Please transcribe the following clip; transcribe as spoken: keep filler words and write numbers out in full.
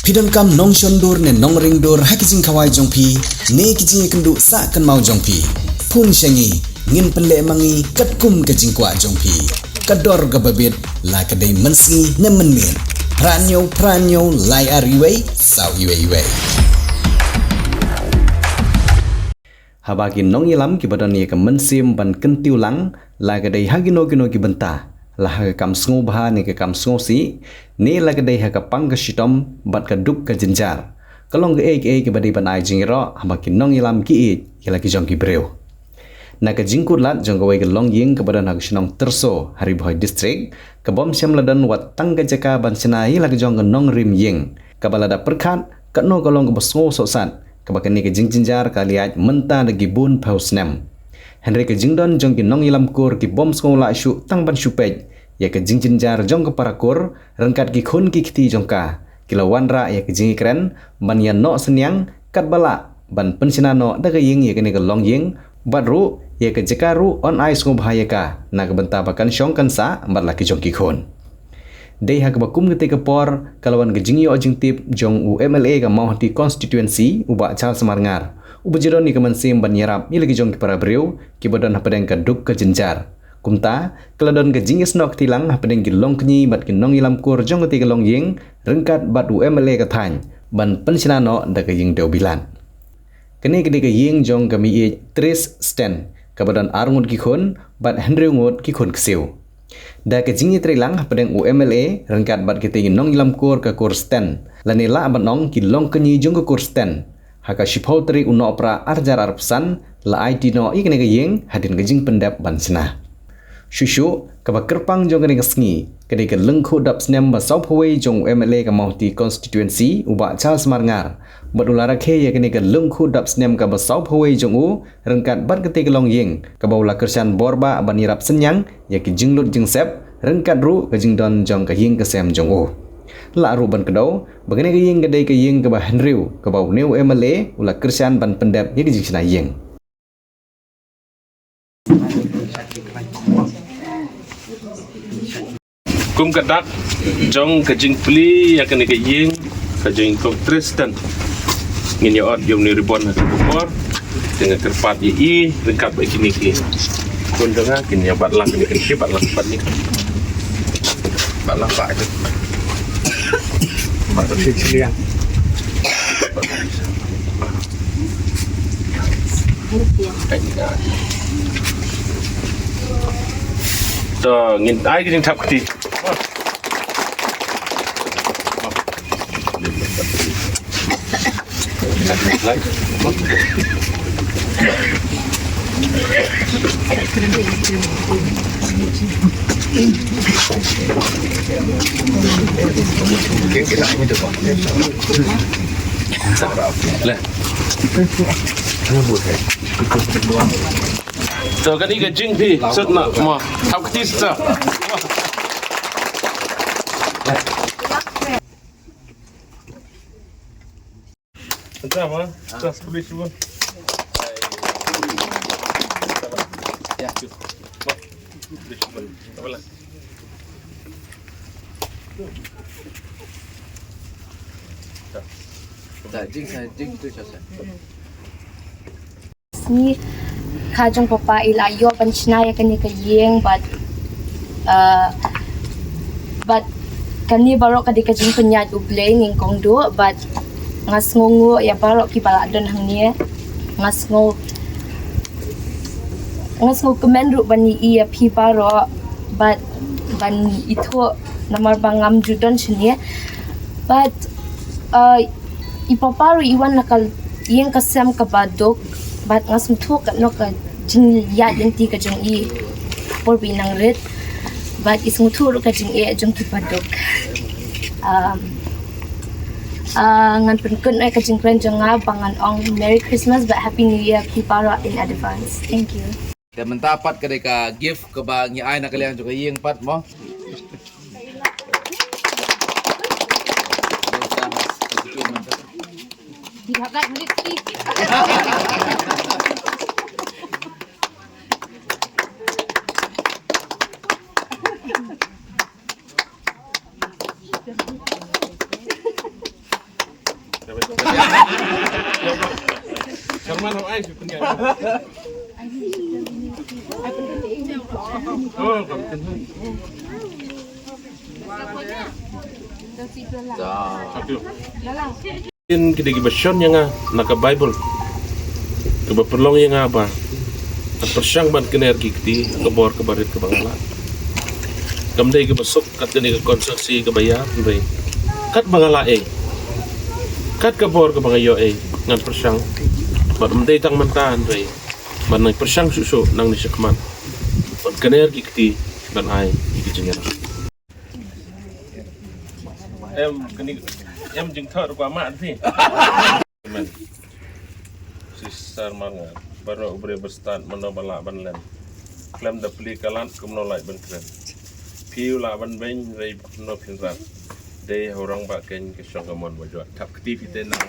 Phi donkam nongshon dur ne nongring dur ha ki jingkhawai jong phi ne ki jingïakynduh sah kynmaw jong phi? Phone sha ngi, ngin pynleh ma ngi katkum ka jingkwah jong phi. Ka dor kaba bit, la ka dei mynsngi ne mynmiet. Phra hynñiew phra hynñiew lai ar wei saw wei wei. Haba ki nongïalam kiba don ïa ka mynsiem ban kyntiew lang, la ka dei ha kino kino ki bynta, la ha ka kam sngewbha ne ka kam sngewsih, ne la ka dei ha ka pang ka shitom bad ka duk ka jynjar, ka long kaei kaei kaba dei ban ai jingïaroh haba ki nongïalam ki ïeit ïa la ki jong ki briew. Na ka jingkut lad jong kawei ka longïing kaba don ha ka shnong Tyrso ha Ri Bhoi District, ka bym shym la don wat tang ka jaka ban shna ïa la ka jong ka nongrim ïing, kaba lada pyrkhat, katno ka long kaba sngew sohsat, kaba kane ka jingjynjar ka la ïaid mynta da ki bun phew snem. Hynrei ka jingdon jong ki nongïalam kur ki bym sngew lah shuh tang ban shu peit ïa ka jingjynjar jong ka para kur, ryngkat ki khun ki kti jong ka, ki la wanrah ïa ka jingïakren ban ïa noh synñiang katba lah ban pynshna noh da ka ïing ïa kane ka longïing, bad ruh ïa ka jaka ruh yn ai sngewbha ïa ka na ka bynta ba kan shong kan sah bad la ki jong ki khun. Dei ha kaba kum katei ka por ka la wan ka jingïoh jingtip jong u M L A ka Mawhati Constituency, u Bah Charles Marngar, uba ju don ïa ka mynsiem ban ïarap ïa la ki jong ki para briew kiba don hapdeng ka duk ka jynjar. Kumta ka la don ka jingïasnoh kti lang hapdeng ki longkñi bad ki nongïalam kur jong katei ka longïing ryngkat bad u M L A ka thaiñ ban pynshna noh da ka ïing dewbilat. Kane ka dei ka ïing jong ka Mei Tris Sten, kaba don ar ngut ki khun bad hynriew ngut ki khun ksiew. Da ka jingïatreilang hapdeng u M L A ryngkat bad kitei ki nongïalam kur ka kur Sten, lane lah ban ong ki longkñi jong ka kur Sten, ha ka shiphew tarik u Nohprah ar hajar arphew san la aiti noh ïa kane ka ïing hadien ka jingpyndep ban shna. Shuh shuh, kaba kyrpang jong kane ka sngi ka dei ka lyngkhuh dap snem ba sawphew wei jong u M L A ka Mawhati Constituency, u Bah Charles Marngar, bad u la rakhe ïa kane ka lyngkhuh dap snem kaba sawphew wei jong u ryngkat bad katei ka longïing, kaba u la kyrshan bor bah ban ïarap synñiang ïa ki jinglut jingsep ryngkat ruh ka jingdon jong ka ïing ka sem jong u. Lah ruh ban kdew ba kane ka ïing ka dei ka ïing kaba hynriew kaba une u M L A u la kyrshan ban pyndep ïa ka jingshna ïing. Kum ka dak jong ka jingplie ïa kane ka ïing ka jong i Kong Tristan, ngin ïa ot ïa une u ribon ha kane ka por. Te nga kyrpad ïa i ryngkat bad kine ki khun jong nga, kin ïa bat lang kine, kin ïa bat lang, bat ni, bat lang, bat ni. Bat ni. To, ngin ai ka jingthap kti. To, kane ka jingplie sut na mo. Thap kti sut. Sngi kha jong papa i la ïoh ban shna ïa kane ka ïing bad, uh, bad kane baroh ka dei ka jingpynïaid U Blei nyngkong duh bad nga sngewnguh ïa baroh kiba la don hangne. Nga sngew, nga sngewkmen ruh ban ïohi ïa phi baroh bad ban ithuh namar ba ngam ju don shane. Bad, uh, i papa ruh i wan na ka ïing ka sem kaba duk bad nga sngewthuh katno ka jingïaid lynti ka jong i por ba i nang rit bad i sngewthuh ruh ka jingeh jong ki baduk. Um, uh, ngan pynkut noh ka jingkren jong nga ba ngan ong Merry Christmas bad Happy New Year phi baroh in advance. Thank you. Te mynta pat ka dei ka gift kaba ngi ai na ka liang jong ka ïing pat mo. Sharman, how are you? Oh, come to me. Thank you. Kin ki dei kiba shon ïa nga na ka Baibl, kiba pynlong ïa nga ba ngan pyrshang ban kner ki kti ha ka bor kaba rit kaba nga lah. Kam dei kaba suk kat kane ka constituency kaba ïar, hynrei kat ba nga lah ei, kat ka bor kaba nga ïoh ei, ngan pyrshang. Bad ym dei tang mynta, hynrei ban nang pyrshang shuh shuh nangne shakhmat ban kner ki kti ban ai ïa ki jingïarap. Em, kani, em jingthok ruh ka mat phi. Amen. Sister Marnga, baroh u briew ba stad mano ba lah ban lem. Khlem da plie ka lad kumno lah ban kren. Phi u lah ban beiñ rei kumno phin rat. Dei ha u rangbah keiñ ka shong ka mon ba jot. Thap kti phi te nang.